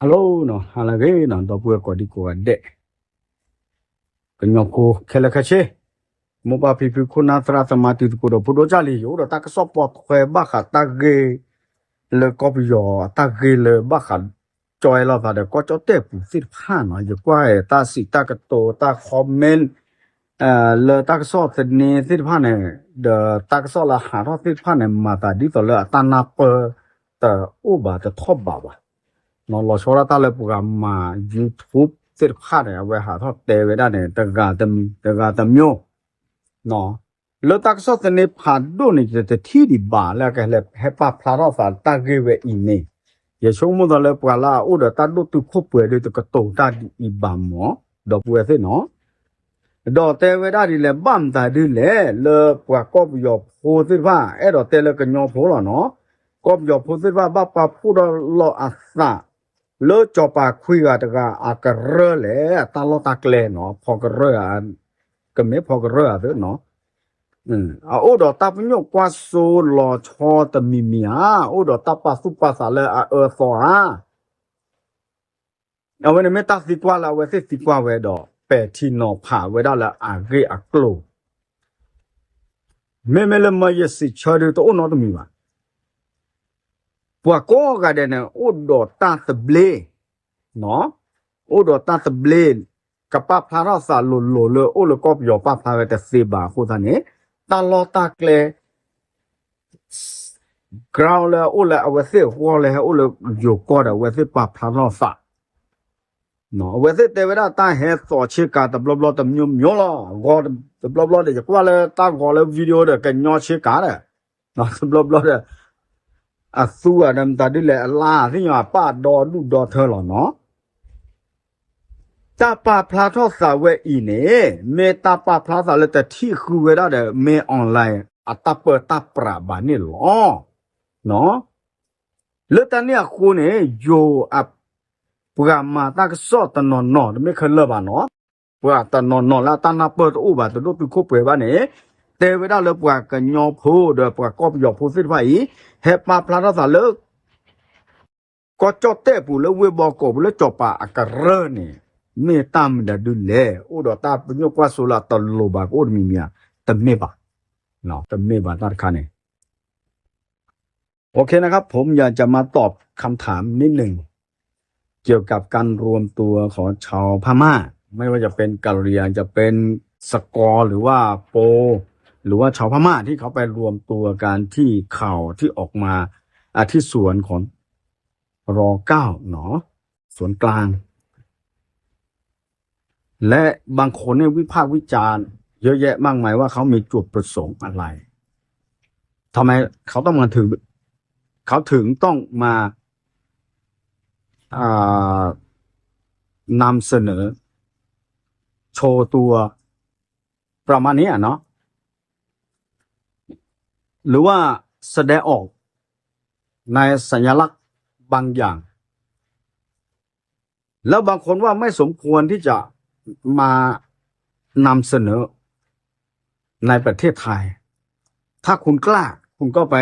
Hello နီၤ, ဟါလၢအဂ့ၤနီၤ, ဒီပုၢ်ဝဲၢ်ကိးဒံကိးဂၤဒဲး, ကညီဖိခဲလၢာ်ခဲဆ့, မိၢ်ပၢ်ဖံဖု ခိၣ်နၢ်သရၣ်သမါ တံၤသကိးဒီးဖိဒိၣ်ကၢ်လံ, ယအိၣ်ဒီးတၢ်ကစီၣ်ပိာ်ထွဲဘၣ်ဃးတၢ်ဂ့ၢ်လၢကီၢ်ပယီၤ, တၢ်ဂ့ၢ်လၢဘၣ်ဃး ကၠီဝဲလိာ်သးဒီးကီၢ်ကၠီၣ်တဲၣ်ပူၤသ့ၣ်တဖၣ်နီၤ, ယကွၢ်တၢ်စံးတၢ်ကတိၤ တၢ် comment လၢတၢ်ကစီၣ်သန့သ့ၣ်တဖၣ်န့ၣ်, ဒီးတၢ်ကစီၣ်လၢဟးထီၣ်သ့ၣ်တဖၣ်န့ၣ် မၤသးဒ်သိးလၢအတၢ်နၢ်ပၢၢ်တအိၣ်ဘၣ်တထီၣ်ဘးဘၣ်. လီၤဆီဒၣ်တၢ်လၢပှၤမၤ YouTube သ့ၣ်တဖၣ်န့ၣ် အဝဲဟးထီၣ်တဲဝဲဒၣ်န့ၣ် တဂၤတမံၤ, တဂၤတမျိုး လၢတၢ်ကစီၣ်သန့ဖးဒိၣ်န့ၣ် ယတထံၣ်ဒံးဘၣ်လၢအကဟဲပာ်ဖျါထီၣ်သးတၢ်ဂ့ၢ်ဝဲအံၤန့ၣ်, ယဆိကမိၣ်သးလၢပှၤလၢအအိၣ်ဒီးတၢ်ဒိၣ်တုာ်ခိၣ်ပှဲၤဒီးတကတိၤတၢ်ဒ်အံၤဘၣ်မၢ်, ဒီပုၢ်ဝဲၢ်သ့ၣ်နီၤ. ဒီးတဲဝဲဒၣ်ဒ်လဲၣ် ဘၣ်မတၤဒ်လဲၣ် လၢပှၤကီၢ်ပယီၤဖိသ့ၣ်တဖၣ် အဲၣ်ဒိးတဲလၢကညီဖိလီၤနီၤ, ကီၢ်ပယီၤဖိသ့ၣ်တဖၣ် ဘၣ်ပာ်ဖှိၣ်ထီၣ်လိာ်အသး လၢစီၤပၤခွံဂၤတဂၤအကရၢၢ်လဲၣ်, တၢ်လီၢ်တၢ်ကျဲနီၤ, ဖီကရၢၢ်ဧါ, ကမ့ၢ်ဖီကရၢၢ်ဧါသ့နီၤ, အအိၣ်ဒီးတၢ်ပညိၣ်ကွၢ်စိလီၤဆီတမံၤမံၤဧါ, အိၣ်ဒီးတၢ်ပာ်သူၣ်ပာ်သးလၢအအၢအသီဧါ. အဝဲန့ၣ်မ့ၢ်တၢ်သံကွၢ်လၢအဝဲသ့ၣ်သံကွၢ်ဝဲဒီး ပဲာ်ထံနီၤဖးဝဲဒၣ်လၢအဂ့ၢ်အကျိၤ, မ့မ့ၢ်လၢမၢယစံးဆၢဒုးတအိၣ်နီတမံၤဘၣ်. ပှၤကိးဂၤဒဲးန့ၣ် အိၣ်ဒီးတၢ်သဘျ့, အိၣ်ဒီးတၢ်သဘျ့, ကပာ်ဖျါထီၣ်သးလိၤလိၤလၢအိၣ်လၢကီၢ်ပယီၤပာ်ဖျါဝဲတသ့ဘၣ်အဃိသတးန့ၣ်, တၢ်လီၢ်တၢ်ကျဲ ground လၢအအိၣ်လၢအဝဲသ့ၣ်အဂီၢ်လၢဟဲအိၣ်လၢယိၤကီၢ်ဒီး အဝဲသ့ၣ်ပာ်ဖျါထီၣ်သး, အဝဲသ့ၣ်တဲဝဲဒၣ်တၢ်ဟဲသိးဆ့ကၤတဘျီဘျီတမျိုးမျိုးလီၤ. ဂီၤတဘျီဘျီဒီး ယကွၢ်လၢတၢ်ဂီၤလၢ video ဒီး ကညီဆ့ကၤဒီး တဘျီဘျီဒီး အသူဧါဒီးမတၤဒ်လဲၣ် အလါသ့ၣ်ညါ အပၢ်ဒီဒူၣ်ဒီထၢလီၤနီၤ. တၢ်ပာ်ဖျါထီၣ်သးဝဲအံၤန့ၣ် မ့ၢ်တၢ်ပာ်ဖျါသးလၢတထံၣ်ဃုဝဲဒၣ်ဒီး မ့ၢ် online အတၢ်ပၢတၢ်ပြးဘၣ်န့ၣ်လီၤ. လၢတၢ်န့ၣ်အဃိန့ၣ် ယိၤအ ပှၤမၤတၢ်ကစီၣ်တနီၤနီၤ တမ့ၢ်ခဲလၢာ်ဘၣ်နီၤ, ပှၤတနီၤနီၤလၢအတၢ်နၢ်ပၢၢ်တအိၣ်ဘၣ် တဒိၣ်တုာ်ခိၣ်ပှဲၤဘၣ်န့ၣ် တဲဝဲဒၣ်လၢပှၤကညီဖိဒီးပှၤကီၢ်ပယီၤဖိသ့ၣ်တဖၣ်အံၤ ဟဲပာ်ဖျါထီၣ်သးလၢ ကီၢ်ကၠီၣ်တဲၣ်ပူၤလၢဝ့ၢ်ဘီကီးပူၤလၢစီၤပၤအကရၢၢ်န့ၣ် မ့ၢ်တၢ်မတၤဒ်လဲၣ်, အိၣ်ဒီးတၢ်ပညိၣ်ကွၢ်စိလၢအတလိၤဘၣ်ကအိၣ်တမံၤမံၤဧါ, တမ့ၢ်ဘၣ်, တမ့ၢ်ဘၣ်တၢ်တခါန့ၣ်. OK นะครับ ผมอยากจะมาตอบคำถามนิดหนึ่ง เกี่ยวกับการรวมตัวของชาวพม่า ไม่ว่าจะเป็นกะเหรี่ยง จะเป็นสกอร์ หรือว่าโป หรือว่าชาวพม่าที่เขาไปรวมตัวกันที่ข่าวที่ออกมา อ่ะ ที่สวนของ ร.เก้า เนาะ สวนกลาง และบางคนเนี่ยวิพากษ์วิจารณ์เยอะแยะมากมายว่าเขามีจุดประสงค์อะไร ทำไมเขาต้องมาถึง เขาถึงต้องมา อ่า นำเสนอ โชว์ตัว ประมาณนี้อะเนาะ หรือว่าแสดงออกในสัญลักษณ์บางอย่าง แล้วบางคนว่าไม่สมควรที่จะมานำเสนอในประเทศไทย ถ้าคุณกล้า คุณก็ไป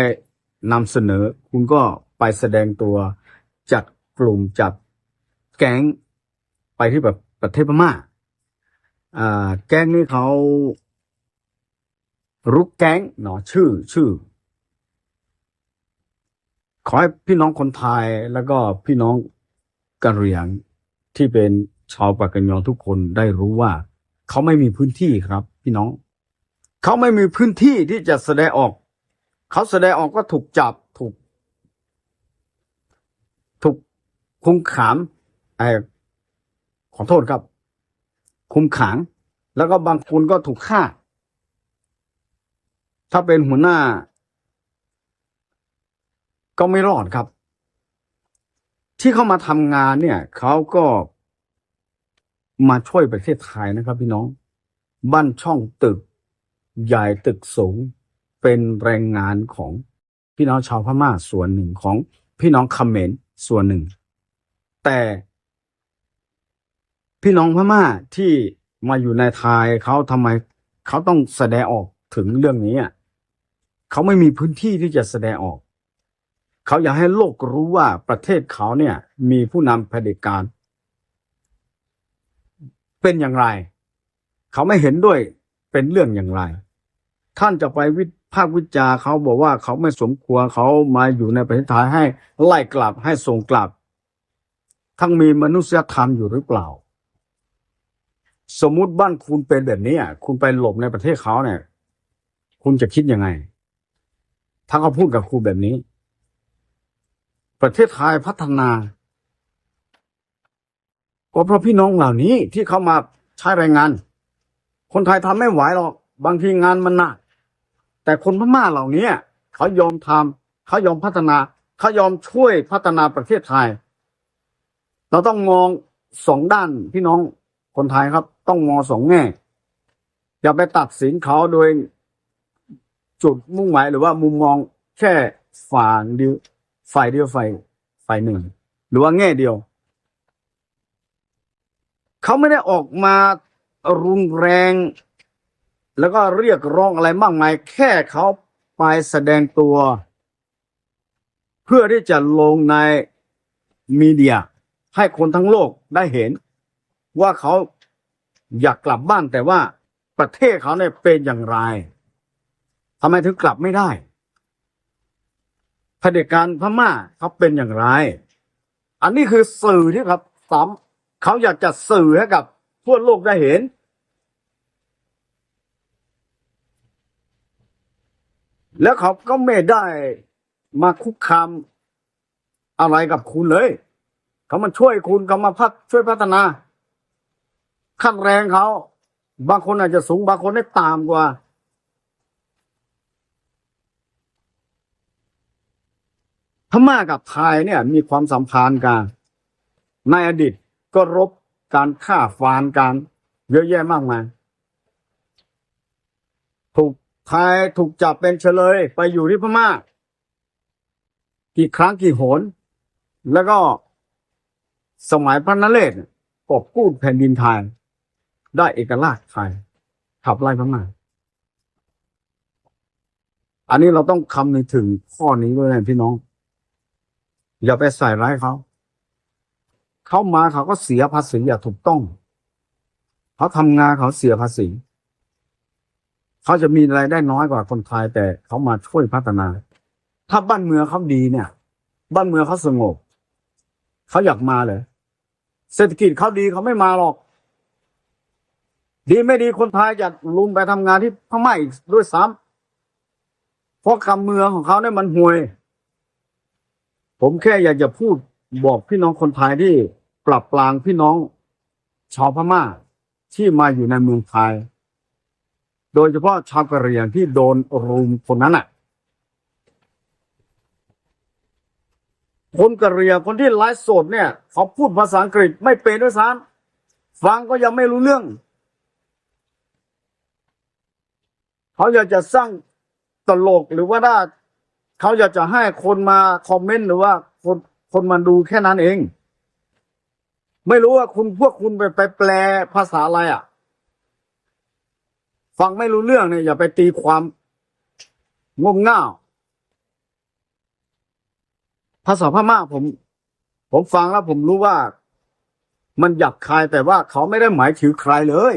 นำเสนอ คุณก็ไปแสดงตัว จัดกลุ่มจัดแก๊ง ไปที่ประเทศพม่า อ่า แก๊งนี้เขา รุกแก๊ง เนาะ ชื่อ ชื่อ ขอให้พี่น้องคนไทย แล้วก็พี่น้องกะเหรี่ยง ที่เป็นชาวปากกยอทุกคนได้รู้ว่า เขาไม่มีพื้นที่ครับพี่น้อง เขาไม่มีพื้นที่ที่จะแสดงออก เขาแสดงออกก็ถูกจับ ถูก ถูกคุมขัง เอ่อ ขอโทษครับ คุมขัง แล้วก็บางคนก็ถูกฆ่า ถ้าเป็นหัวหน้า ก็ไม่รอดครับ ที่เขามาทำงานเนี่ย เขาก็มาช่วยประเทศไทยนะครับพี่น้อง บ้านช่องตึกใหญ่ตึกสูง เป็นแรงงานของพี่น้องชาวพม่าส่วนหนึ่ง ของพี่น้องเขมรส่วนหนึ่ง แต่ พี่น้องพม่าที่มาอยู่ในไทย เขาทำไมเขาต้องแสดงออกถึงเรื่องนี้อะ เขาไม่มีพื้นที่ที่จะแสดงออก เขาอยากให้โลกรู้ว่าประเทศเขาเนี่ยมีผู้นำเผด็จการเป็นอย่างไร เขาไม่เห็นด้วยเป็นเรื่องอย่างไร ท่านจะไปวิพากษ์วิจารณ์เขาบอกว่าเขาไม่สมควร เขามาอยู่ในประเทศไทย ให้ไล่กลับ ให้ส่งกลับ ท่านมีมนุษยธรรมอยู่หรือเปล่า สมมุติบ้านคุณเป็นแบบนี้ คุณไปหลบในประเทศเขาเนี่ย คุณจะคิดยังไง ถ้าเขาพูดกับคุณแบบนี้ ประเทศไทยพัฒนา ก็เพราะพี่น้องเหล่านี้ที่เขามาใช้แรงงาน คนไทยทำไม่ไหวหรอก บางทีงานมันหนัก แต่คนพม่าเหล่านี้ เขายอมทำ เขายอมพัฒนา เขายอมช่วยพัฒนาประเทศไทย เราต้องมองสองด้านพี่น้องคนไทยครับ ต้องมองสองแง่ อย่าไปตัดสินเขาโดยจุดมุ่งหมายหรือว่ามุมมองแค่ฝ่ายเดียว ฝ่ายเดียว ฝ่าย ฝ่ายหนึ่ง หรือว่าแง่เดียว เขาไม่ได้ออกมารุนแรง แล้วก็เรียกร้องอะไรมากมาย แค่เขาไปแสดงตัว เพื่อที่จะลงในมีเดีย ให้คนทั้งโลกได้เห็น ว่าเขาอยากกลับบ้าน แต่ว่าประเทศเขาเนี่ยเป็นอย่างไร ทำไมถึงกลับไม่ได้ เผด็จการพม่าเขาเป็นอย่างไร อันนี้คือสื่อที่ครับสามเขาอยากจะสื่อให้กับทั่วโลกได้เห็น แล้วเขาก็ไม่ได้มาคุกคามอะไรกับคุณเลย เขามาช่วยคุณ เขามาพัฒช่วยพัฒนา ขั้นแรงเขา บางคนอาจจะสูง บางคนได้ต่ำกว่า พม่ากับไทยเนี่ยมีความสัมพันธ์กัน ในอดีตก็รบการฆ่าฟันกันเยอะแยะมากมาย ถูกไทยถูกจับเป็นเฉลยไปอยู่ที่พม่า กี่ครั้งกี่หน แล้วก็สมัยพระนเรศเนี่ยกอบกู้แผ่นดินไทย ได้เอกราชไทย ขับไล่พม่า อันนี้เราต้องคำนึงถึงข้อนี้ด้วยนะพี่น้อง อย่าไปใส่ร้ายเขา เขามาเขาก็เสียภาษีอย่างถูกต้อง เขาทำงานเขาเสียภาษี เขาจะมีรายได้น้อยกว่าคนไทย แต่เขามาช่วยพัฒนา ถ้าบ้านเมืองเขาดีเนี่ย บ้านเมืองเขาสงบ เขาอยากมาเลย เศรษฐกิจเขาดีเขาไม่มาหรอก ดีไม่ดีคนไทยจะลุมไปทำงานที่พม่าอีกด้วยซ้ำ เพราะกำเมืองของเขาเนี่ยมันห่วย ผมแค่อยากจะพูดบอกพี่น้องคนไทยที่ปราบปรามพี่น้องชาวพม่าที่มาอยู่ในเมืองไทย โดยเฉพาะชาวกะเหรี่ยงที่โดนรุมคนนั้นน่ะ คนกะเหรี่ยงคนที่ไลฟ์สดเนี่ย เขาพูดภาษาอังกฤษไม่เป็นด้วยซ้ำ ฟังก็ยังไม่รู้เรื่อง เขาอยากจะสร้างตลกหรือว่าถ้าเขาอยากจะให้คนมาคอมเมนต์หรือว่าคนคนมาดูแค่นั้นเอง ไม่รู้ว่าคุณพวกคุณไปไปแปลภาษาอะไรอ่ะ ฟังไม่รู้เรื่องเนี่ยอย่าไปตีความง่วงง่าว ภาษาพม่าผมผมฟังแล้วผมรู้ว่ามันหยาบคายแต่ว่าเขาไม่ได้หมายถึงใครเลย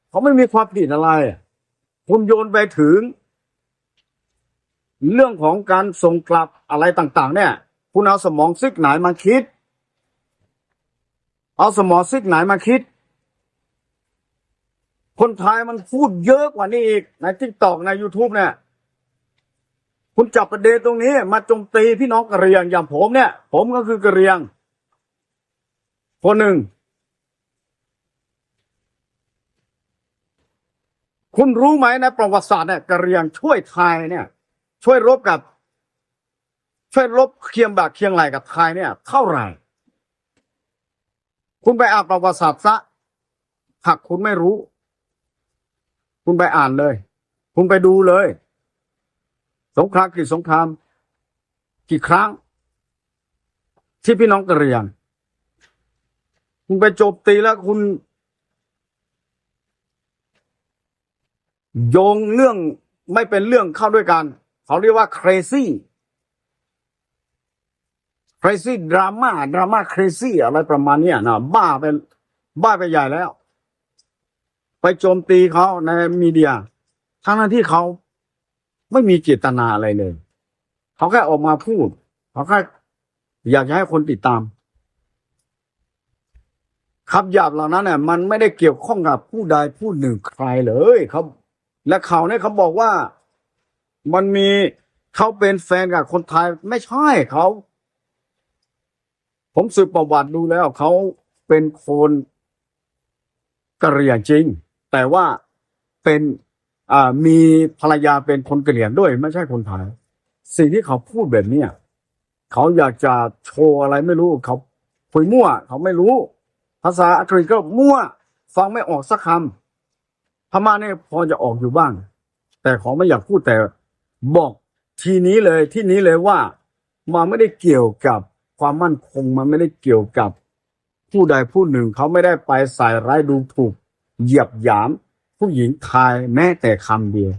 เขาไม่มีความผิดอะไร คุณโยนไปถึง เรื่องของการส่งกลับอะไรต่างๆเนี่ย คุณเอาสมองซีกไหนมาคิด เอาสมองซีกไหนมาคิด คนไทยมันพูดเยอะกว่านี้อีกใน TikTok ใน YouTube เนี่ย คุณจับประเด็นตรงนี้มาโจมตีพี่น้องกะเหรี่ยงอย่างผมเนี่ย ผมก็คือกะเหรี่ยงคนหนึ่ง คุณรู้ไหมในประวัติศาสตร์เนี่ยกะเหรี่ยงช่วยไทยเนี่ย ช่วยรบกับ ช่วยรบเคียงบ่าเคียงไหล่กับไทยเนี่ยเท่าไหร่ คุณไปอ่านประวัติศาสตร์ซะ หากคุณไม่รู้ คุณไปอ่านเลย คุณไปดูเลย สงครามกี่สงคราม กี่ครั้ง ที่พี่น้องกะเหรี่ยง คุณไปโจมตีแล้วคุณ โยงเรื่องไม่เป็นเรื่องเข้าด้วยกัน เขาเรียกว่า crazy crazy drama drama crazy อะไรประมาณเนี้ยนะ บ้าไปบ้าไปใหญ่แล้ว ไปโจมตีเขาในมีเดีย ทั้งๆที่เขาไม่มีเจตนาอะไรเลย เขาแค่ออกมาพูด เขาแค่อยากจะให้คนติดตาม คำหยาบเหล่านั้นน่ะมันไม่ได้เกี่ยวข้องกับผู้ใดผู้หนึ่งใครเลยครับ และข่าวเนี่ยเขาบอกว่ามันมีเขาเป็นแฟนกับคนไทย ไม่ใช่เขา ผมสืบประวัติดูแล้วเขาเป็นคนกะเหรี่ยงจริง แต่ว่าเป็นอ่ามีภรรยาเป็นคนกะเหรี่ยงด้วย ไม่ใช่คนไทย สิ่งที่เขาพูดแบบเนี้ยเขาอยากจะโชว์อะไรไม่รู้ เขาคุยมั่ว เขาไม่รู้ ภาษาอังกฤษก็มั่ว ฟังไม่ออกสักคำ พม่าเนี่ยพอจะออกอยู่บ้าง แต่ขอไม่อยากพูด แต่บอกทีนี้เลย ที่นี้เลยว่า มันไม่ได้เกี่ยวกับความมั่นคง มันไม่ได้เกี่ยวกับผู้ใดผู้หนึ่ง เขาไม่ได้ไปใส่ร้ายดูถูก เหยียดหยามผู้หญิงไทยแม้แต่คำเดียว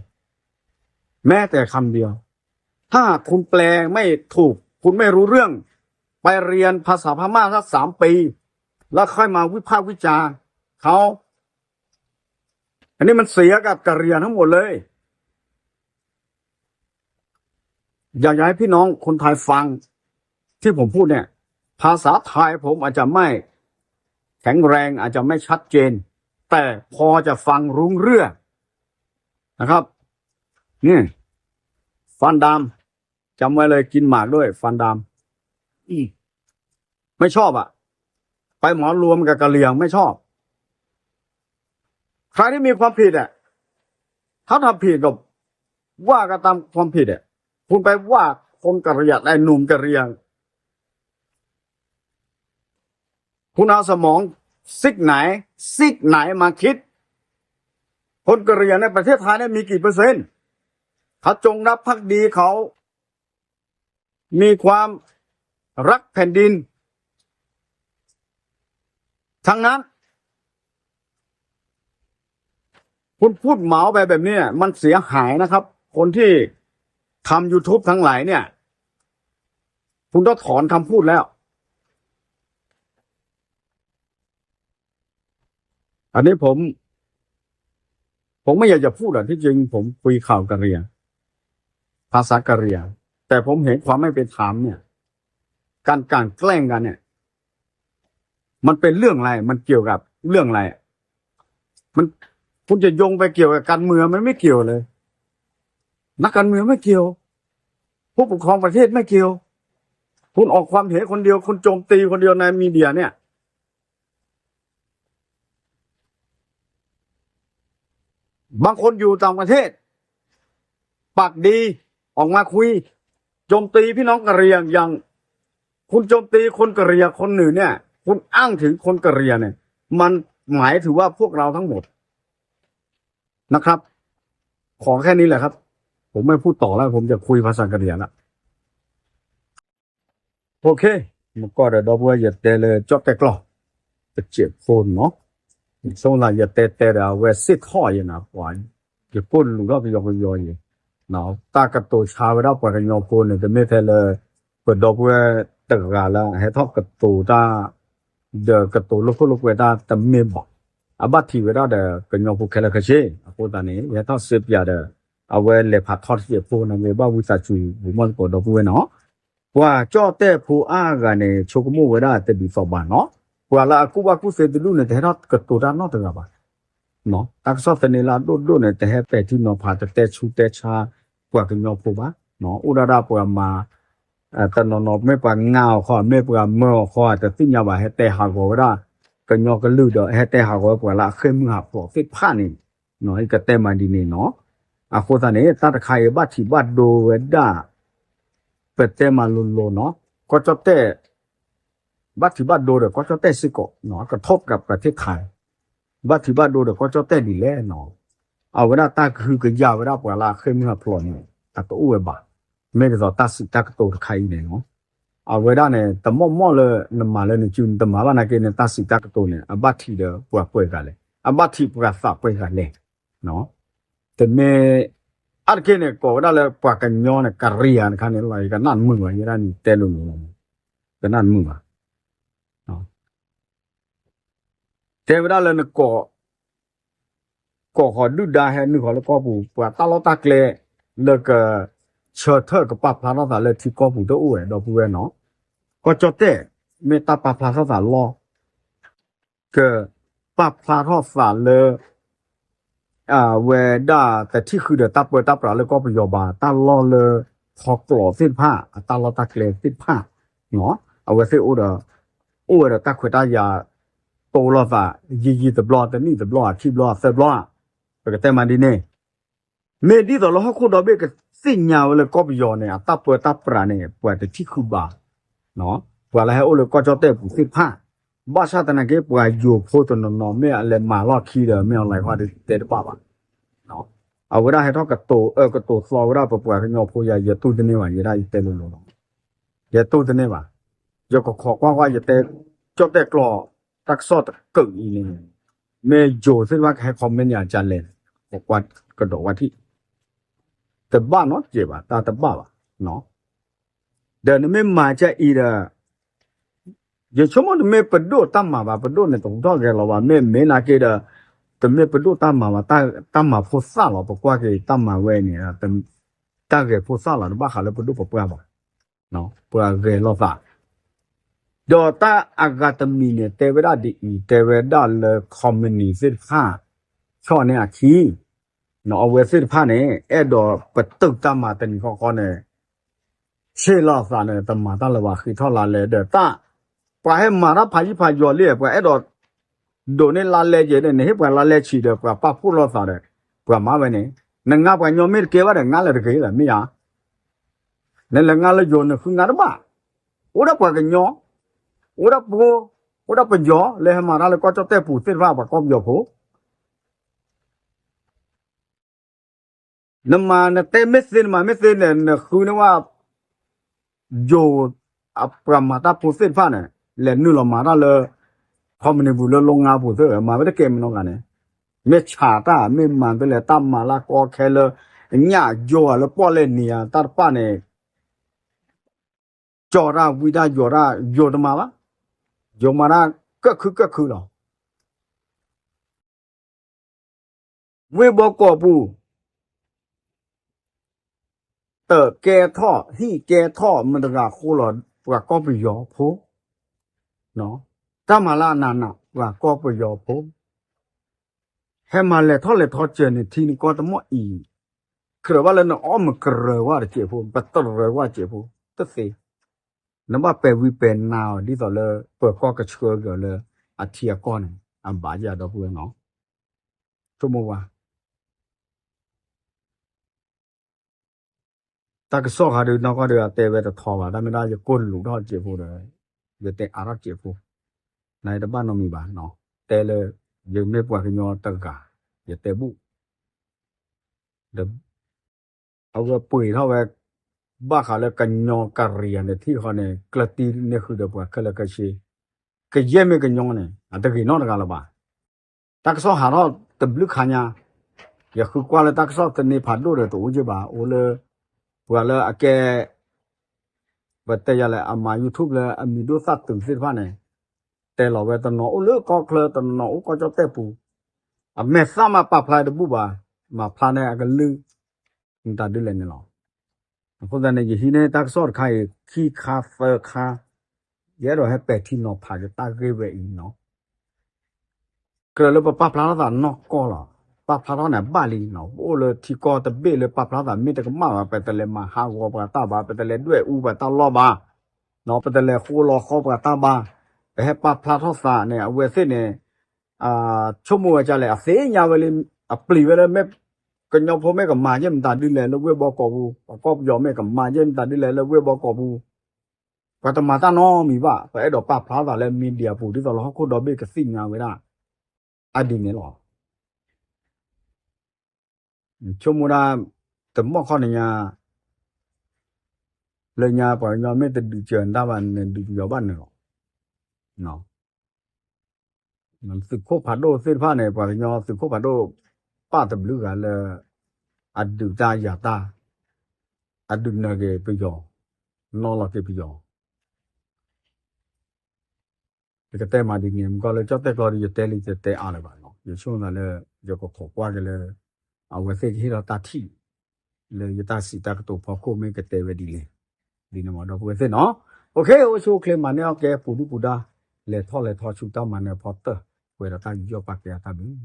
แม้แต่คำเดียว ถ้าหากคุณแปลไม่ถูก คุณไม่รู้เรื่อง ไปเรียนภาษาพม่าสักสามปี แล้วค่อยมาวิพากษ์วิจารณ์เขา อันนี้มันเสียกับกะเหรี่ยงทั้งหมดเลย อยากจะให้พี่น้องคนไทยฟังที่ผมพูดเนี่ย ภาษาไทยผมอาจจะไม่แข็งแรง อาจจะไม่ชัดเจน แต่พอจะฟังรู้เรื่องนะครับ นี่ ฟันดำ จำไว้เลย กินหมากด้วย ฟันดำ อืม ไม่ชอบอะ ไปเหมารวมกับกะเหรี่ยง ไม่ชอบ ใครที่มีความผิดอะ ถ้าทำผิดก็ว่ากันตามความผิดอะ คุณไปว่าคนกะเหรี่ยง ไอ้หนุ่มกะเหรี่ยง คุณเอาสมองซีกไหน ซีกไหนมาคิด คนกะเหรี่ยงในประเทศไทยเนี่ยมีกี่เปอร์เซ็นต์ เขาจงรักภักดี เขามีความรักแผ่นดิน ทั้งนั้น คุณพูดเหมาไปแบบนี้มันเสียหายนะครับ คนที่ทำ YouTube ทั้งหลายเนี่ย คุณต้องถอนคำพูดแล้ว อันนี้ผม ผมไม่อยากจะพูดอ่ะ ที่จริงผมคุยข่าวกะเหรี่ยง ภาษากะเหรี่ยง แต่ผมเห็นความไม่เป็นธรรมเนี่ย การกลั่นแกล้งกันเนี่ย มันเป็นเรื่องอะไร มันเกี่ยวกับเรื่องอะไร มัน คุณจะโยงไปเกี่ยวกับการเมือง มันไม่เกี่ยวเลย นักการเมืองไม่เกี่ยว ผู้ปกครองประเทศไม่เกี่ยว คุณออกความเห็นคนเดียว คุณโจมตีคนเดียวในมีเดียเนี่ย บางคนอยู่ต่างประเทศ ปากดี ออกมาคุย โจมตีพี่น้องกะเหรี่ยง อย่างคุณโจมตีคนกะเหรี่ยงคนหนึ่งเนี่ย คุณอ้างถึงคนกะเหรี่ยงเนี่ย มันหมายถึงว่าพวกเราทั้งหมดนะครับ ขอแค่นี้แหละครับ ผมไม่พูดต่อแล้ว ผมจะคุยภาษากะเหรี่ยงละ โอเค မကီၢ်ဒီး ဒီပုၢ်ဝဲၢ် ယတဲလၢကၠီၣ်တဲၣ်ကျီၢ် တစဲးဖိနီၤ, ဆိလၢယတဲတဲဒီး အဝဲစ့ၢ်ထီၣ်ယဲနၤ ပှၤ ယကိၢ်လူၤထီၣ်ပယီၤပယီၤအံၤ, တၢ်ကတိၤဆါဝဲဒၣ်ပှၤကညီဖိန့ၣ် တမ့ၢ်ထဲလၢ ပဒီပုၢ်ဝဲၢ်တဂၤလၢဟဲထီၣ်ကတိၤတၢ် ဒီးကတိၤလိာ်ခိၣ်လိာ်ကွဲတၢ်တမ့ၢ်ဘၣ်, အဘၣ်ထံးဝဲဒၣ်ဒီးကညီဖိခဲလၢာ်ခဲဆ့, အဃိသတးန့ၣ် ယဟဲထီၣ်စ့ပၠးဒီး အဝဲလဲၤဖးထီတစဲးဖိန့ၣ် ဂ့ၤဘၣ်ဝံသးစူၤ ပမီၢ်သကိးဒီပုၢ်ဝဲၢ်နီၤ. ပှၤကၠီၣ်တဲၣ်ဖိအါဂၤန့ၣ် ဆိကမိၣ်ဝဲဒၣ်တဒ်သိးဘၣ်နီၤ, ပှၤလၢအကူၣ်ဘၣ်ကူၣ်သ့တဒူၣ်န့ၣ် တဟဲထီၣ်ကတိၤတၢ်နီတဂၤဘၣ်. တၢ်ကစီၣ်သန့လၢအဒိၣ်ဒိၣ်န့ၣ် တဟဲပဲာ်ထံနီၤဖး တတဲဆူတဲဆါ ပှၤကညီဖိဘၣ်. အိၣ်ဒၣ်ဒၣ်ပှၤမၤ တနီၤနီၤ မ့ၢ်ပှၤငါအီၤခီ မ့ၢ်ပှၤမၢအီၤခီ တသ့ၣ်ညါဘၣ် ဟဲတဲဟးဂီၤဝဲဒၣ် ကညီကလုာ်ဒီး ဟဲတဲဟးဂီၤဝဲပှၤလၢအဃ့ၢ်မုၢ်ဟးဖျိးသ့ၣ်တဖၣ်န့ၣ်, ယကတဲမးဒ်န့ၣ်နီၤ. အဃိသတးန့ၣ် တၢ်တခါအံၤဘၣ်ထံးဘၣ်ဒိဝဲဒၣ် ပတဲမးလိၤလိၤနီၤ, ကီၢ်ကၠီၣ်တဲၣ် ဘၣ်ထံးဘၣ်ဒိဒီးကီၢ်ကၠီၣ်တဲၣ်စ့ၢ်ကီး, ကထိၣ်ကပထ့ၣ်ခါ, ဘၣ်ထံးဘၣ်ဒိဒီးကီၢ်ကၠီၣ်တဲၣ်ဒ်လဲၣ်နီၤ, အဝဲဒၣ်တၢ်ကဟုကယာ်ဝဲဒၣ်ပှၤလၢအဃ့ၢ်မုၢ်ဟးဖျိးန့ၣ် အတအိၣ်ဝဲဘၣ်. မ့ၢ်ဒ်သိးတၢ်စံးတၢ်ကတိၤတခါအံၤန့ၣ်နီၤ, အဝဲဒၣ်န့ၣ် တမီၢ်မီၢ်လၢနမၤလၢနစုနတမၤဘၣ်နာ်က့န့ၣ် တၢ်စံးတၢ်ကတိၤန့ၣ် အဘၣ်ထံးဒီးပှၤပှဲၤဂၤလဲၣ်, အဘၣ်ထံးပှၤသးပှဲၤဂၤလဲၣ်, တမ့ၢ် အါတက့ၢ်န့ၣ် ကိးဝဲဒၣ်လၢပှၤကညီန့ၣ် ကရံၣ်ယါတခါန့ၣ်လီၤ, ယကနၣ်မုာ်ဝဲယဲဒၣ်န့ၣ် တဲလိၤလိၤလီၤ. ကနၣ်တမုာ်ဘၣ်. တဲဝဲဒၣ်လၢန ကိးဃီၤဒုၣ်ဒါဟဲနုာ်ဃီၤလၢကီၢ်ပူၤ ပှၤတၢ်လီၢ်တၢ်ကျဲ လၢကဆၢထၢၣ်ကပာ်ဖျါထီၣ်သးလၢထံကီၢ်ပူၤတအိၣ်ဝဲ ဒီပုၢ်ဝဲၢ်နီၤ. ကီၢ်ကၠီၣ်တဲၣ် မ့ၢ်တၢ်ပာ်ဖျါထီၣ်သးလီၢ် ကပာ်ဖျါထီၣ်သးလၢ အဝဲဒၣ်တထံၣ်ဃုာ်ဒီးတၢ်ပၢတၢ်ပြးလၢကီၢ်ပယီၤဘၣ် တၢ်လီၢ်လၢ ဟီၣ်ကျိးသ့ၣ်တဖၣ် အတၢ်လီၢ်တၢ်ကျဲသ့ၣ်တဖၣ် အဝဲသ့ၣ်အိၣ်ဒီး အိၣ်ဝဲဒီးတၢ်ခွဲးတၢ်ယာ် တိလိာ်သး ယံာ်ယံာ်တဘျီ တနံၣ်တဘျီ ခံဘျီ သၢဘျီ ပကတဲမးဒ်န့ၣ် မ့ၢ်ဒ်သိးလၢဟီၣ်ခိၣ်ဒီဘ့ၣ်ကသ့ၣ်ညါဝဲလၢကီၢ်ပယီၤန့ၣ် အတၢ်ပၢတၢ်ပြးန့ၣ် ပှၤတထံၣ်ဃုာ်ဘၣ် ပှၤလၢဟဲအိၣ်လၢကီၢ်ကၠီၣ်တဲၣ်ပူၤသ့ၣ်တဖၣ် ဘၣ်ဆၣ်သနာ်က့ ပှၤယိၤဖိတနီၤနီၤ မ့ၢ်အလဲၤမၤလီၢ်ခံဒီး မ့ၢ်အီၤလဲၤဃီဒီးတဲတဘၣ်ဘၣ်. အဝဲဒၣ်ဟဲထီၣ်ကတိၤအၢကတိၤသီဝဲဒၣ်ပပှၤကညီဖိယၤ ယတူၢ်တန့ၢ်ဘၣ် ယဲဒၣ်ယတဲလိၤလိၤလီၤ. ယတူၢ်တန့ၢ်ဘၣ်. ယကခိးကွၢ်ကွၢ် ယတဲ ကၠီၣ်တဲၣ်ကျိာ် တၢ်ကစီၣ်တကုးအံၤန့ၣ် မ့ၢ်ယိၤသ့ၣ်တဖၣ်ကဟဲ comment ယၤကလဲၣ် ကကွၢ်ကဒီးဝဲထံၣ် တဘၣ်နီတစဲးဘၣ် တၢ်တဘၣ်ဘၣ်. ဒီးနမ့ၢ်မၤကအံၤဒီး ယဆိကမိၣ်တမ့ၢ်ပဒိၣ်တၢ်မၤဘၣ် ပဒိၣ်န့ၣ်တဟူးထီၣ်ဂဲၤလီၤဘၣ် မ့ၢ်မ့ၢ်နာ်က့ဒီး တမ့ၢ်ပဒိၣ်တၢ်မၤဘၣ် တၢ်မၤဖိသၣ်လီၤ ပကွၢ်က့ၤတၢ်မၤဝဲန့ၣ် တၢ်ဂဲၤဖိသၣ်လီၤ တဘၣ်ဃးလၢပဒိၣ်ပပှၢ်ဘၣ် ပှၤဂဲၤလိာ်သး ဒီးတၢ်အဂၤတမံၤန့ၣ် တဲဝဲဒၣ်ဒ်အံၤ တဲဝဲဒၣ်လၢ ခီမနံၤသ့ၣ်တဖၣ် ဆီၣ်န့ၢ်အခံ အဝဲသ့ၣ်တဖၣ်န့ၣ် အဲၣ်ဒိးပတုာ်တၢ်မၤတနံၤဃီဃီန့ၣ် ဆ့ၣ်လီၤသးန့ၣ် တမၤတၢ်လၢၤဘၣ် ဃ့ထီၣ်လါလဲဒီးတၢ် ပှၤဟဲမၤတၢ်ဖးယံာ်ဖးယီၤလံ ပှၤအဲၣ်ဒိး ဒိးန့ၢ်လါလဲက့ၤဒီး နဟ့ၣ်ပှၤလါလဲဆံးဒီး ပှၤပာ်ဖှိၣ်လိာ်သးဒီး ပှၤမၤဝဲန့ၣ် နငါပှၤကညီမ့ၢ်တကဲဘၣ်ဒီး ငါလၢတဂ့ၤလၢၤ မ့ၢ်ဧါ. နလဲၤငါလၢယိၤ နဃုငါတဘၣ်. အိၣ်ဒၣ်ပှၤကညီ, အိၣ်ဒၣ်ပှၤ, အိၣ်ဒၣ်ပယီၤ လၢဟဲမၤတၢ်လၢကီၢ်ကၠီၣ်တဲၣ်ပူၤသ့ၣ်တဖၣ် ပှၤကီၢ်ပယီၤဖိ နမၤနတဲမ့ၢ်သ့ နမၤမ့ၢ်သ့န့ၣ် နဃုန့ၢ်ဝဲ ယိၤ အပှၤမၤတၢ်ဖိသ့ၣ်တဖၣ်န့ၣ် လဲၤနုာ်လီၤမၤတၢ်လၢ ခီမနံၤပူၤလၢလီငါပူၤသ့ၣ် မၤဝဲတကဲမနီဂၤန့ၣ် မ့ၢ်ဆးတၢ် မ့ၢ်မၤတလဲၤတၢ်မၤလၢကီခဲလၢ ညၣ်ယိၤဧါလၢပီၣ်လဲၣ်နံၤဧါ တၢ်တဖၣ်န့ၣ် ကၠီတၢ်ဝံတၢ်ယိၤတၢ် ယိၤတမၤဘၣ်. ယိၤမၤတၢ်ကၢၣ်ခုကၢၣ်ခုလီၤ. ဝ့ၢ်ဘီကီးပူၤ တၢးကဲထီၣ် ဟံၣ်ကဲထီၣ် မတၤတဂၤဃိလီၤ ပှၤကီၢ်ပယီၤဖိ, တၢ်မၤလၢအနးနး ပှၤကီၢ်ပယီၤဖိ, ဟဲမၤလဲၤထီၣ်လဲၤထီၣ်စၢၤန့ၣ် ထံနကီၢ်တမီၢ်အံၤ, ကြၢးဘၣ်လၢနအီၣ်မ့ၢ်ကရၢၢ်ဝဲတစဲးဖိ ပတရၢၢ်ဝဲတစဲးဖိ တသ့, နဘၣ်ပဲာ်ဝံပဲာ်နါအီၤ ဒ်သိးလၢပၢၤကီၢ်ကဆှၢက့ၤအီၤလၢအထံအကီၢ်န့ၣ် အဘၣ်ယၤဒီပုၢ်ဝဲၢ်နီၤ, ဆိကမိၣ်ဝဲ တၢ်ကစီၣ်ခါဒုးနီၢ်ကီၢ်ဒုးအတဲဝဲတထီဘၣ် တၢ်မ့ၢ်ဒၣ်ယကိၢ်လူးထီၣ်စဲးဖိဒီး ယတဲအါထီၣ်စဲးဖိ, နတဘၣ်နီတမံၤဘၣ်နီၤ, တဲလၢ ယမ့ၢ်ပှၤကညီတဂၤ ယတဲဘူၣ် ဒီး အဝဲပှ့ၤထီၣ်ဝဲ ဘၣ်ဃးလၢကညီကရံၣ်ယၤန့ၣ် ထံၣ်ဃီန့ၣ် ကျၢၢ်တံၢ်န့ၢ်ဃုာ်ဒီးပှၤခဲလၢာ်ခဲဆ့, ကယဲၢ်မ့ၢ်ကညီန့ၣ် အတဂ့ၤနီတဂၤလၢၤဘၣ်. တၢ်ကစီၣ်ဟးထီၣ်တဘျုးခါညါ, ယဃုကွၢ်လၢတၢ်ကစီၣ်သန့ဖးဒိၣ်ဒီးတအိၣ်က့ဘၣ် အိၣ်လၢ ပှၤလၢအကဲ ပတဲယၤလဲၣ် အမၤ YouTube လၢအမံၤဒိၣ်သၣ်တုၤသ့ၣ်တဖၣ်န့ၣ် တဲလီၤဝဲတနီၤအိၣ်လၢကီၢ်ချၢ တနီၤအိၣ်ကီၢ်ကၠီၣ်တဲၣ်ပူၤ, အမဲာ်သၣ်မးပာ်ဖျါတဘူၣ်ဘၣ်, မၤဖျါန့ၣ်အကလုၢ် မတၤဒ်လဲၣ်န့ၣ်လီၤ. အဃိသတးန့ၣ် ယဟံးန့ၢ်တၢ်ကစီၣ်တခါအံၤ ခံခါသၢခါ, ယအဲၣ်ဒိးဟဲပဲာ်ထံနီၤဖးယတၢ်ဂ့ၢ်ဝဲအံၤနီၤ. ကြၢးလၢပပာ်ဖျါထီၣ်သးနီၢ်ကီၢ်လီၤ. ပာ်ဖျါထီၣ်န့ၣ်ဘၣ်လံနီၤ. ပအိၣ်လၢထံကီၢ်တဘ့ၣ်လၢပာ်ဖျါထီၣ်သးမ့ၢ်တကမၣ်ဘၣ် ပတလဲၤမၤဟးဂီၤပှၤတၢ်ဘၣ်, ပတလဲၤဒွဲၣ်အူပှၤတၢ်လီၢ်ဘၣ်, ပတလဲၤဃိလီၤဃီပှၤတၢ်ဘၣ်, ပဟဲပာ်ဖျါထီၣ်သးန့ၣ် အဝဲသ့ၣ်န့ၣ် ဆိကမိၣ်ဝဲဒ်လဲၣ် အသ့ၣ်ညါဝဲလံ, အပျံၤဝဲလၢမ့ၢ် ကညီဖိမ့ၢ်ကမၤယဲၢ်မတၤဒ်လဲၣ်လၢဝ့ၢ်ဘီကီးပူၤ, ပှၤကီၢ်ပယီၤမ့ၢ်ကမၤယဲၢ်မတၤဒ်လဲၣ်လၢဝ့ၢ်ဘီကီးပူၤ, ပှၤတမၤတၢ်နီတမံၤဘၣ်, ပအဲၣ်ဒိးပာ်ဖျါသးလၢ media ပူၤ ဒ်သိးလၢဟီၣ်ခိၣ်ဒီဘ့ၣ်ကသ့ၣ်ညါဝဲဒၣ် အဒ်န့ၣ်လီၤ. ဆိကမိၣ်ဒၣ် တမီၢ်ခီန့ၣ်ညါ လၢညါပှၤကညီမ့ၢ်တဒုးစၢၤနတၢ်ဘၣ် နဒုးပယီၤဘၣ်နုာ်လီၤ. သုးခိၣ်ဖးဒိၣ်သ့ၣ်တဖၣ်န့ၣ် ပှၤကညီသုးခိၣ်ဖးဒိၣ် ပၢ်တဘျုးဂၤလၢ အဒုးတၢ်ယၤတၢ်, အဒုးနၢၤက့ၤပယီၤ, နီၣ်လီၤက့ၤပယီၤ, ယကတဲမးဒ်န့ၣ် မ့ၢ်ကီလၢကၠီၣ်တဲၣ်ကျီဒီး ယတဲလံယတဲအါလၢၤဘၣ်နီၤ, ယဆိကမိၣ်သးလၢ ယကခိးကွၢ်က့ၤလၢ အဝဲသ့ၣ်ကဟ့ၣ်လီၤတၢ်ထံၣ် လၢယတၢ်စံးတၢ်ကတိၤဖီခိၣ်မ့ၢ်ကတဲဝဲဒ်လဲၣ်, ဒ်န့ၣ်မး ဒီပုၢ်ဝဲၢ်သ့ၣ်နီၤ, အိၣ်ဆူၣ်အိၣ်ချ့မၤန့ၢ်အီၣ်ကဲပူၤဒုၣ်ပူၤဒါ လဲၤထီၣ်လဲၤထီဆူတၢ်မၤနၢၤဖီတၢၢ် ပှဲၤဒီးတၢ်ယူးယီၣ်ပာ်ကဲအတၢ်ဘျုး